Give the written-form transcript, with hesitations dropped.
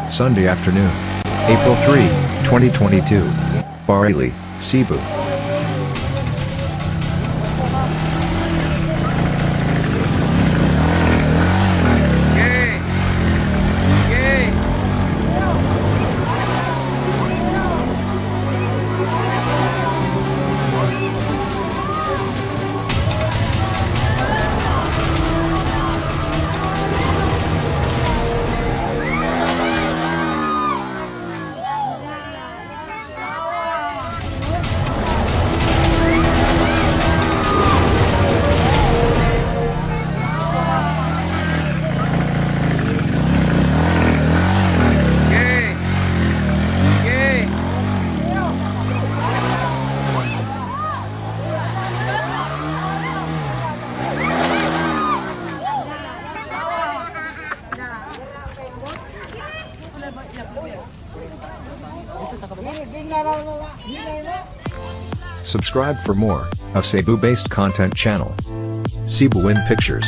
Sunday afternoon, April 3, 2022. Barili, Cebu. Okay. Okay. Okay. Okay. Subscribe for more of Cebu-based content channel, Cebu in Pictures.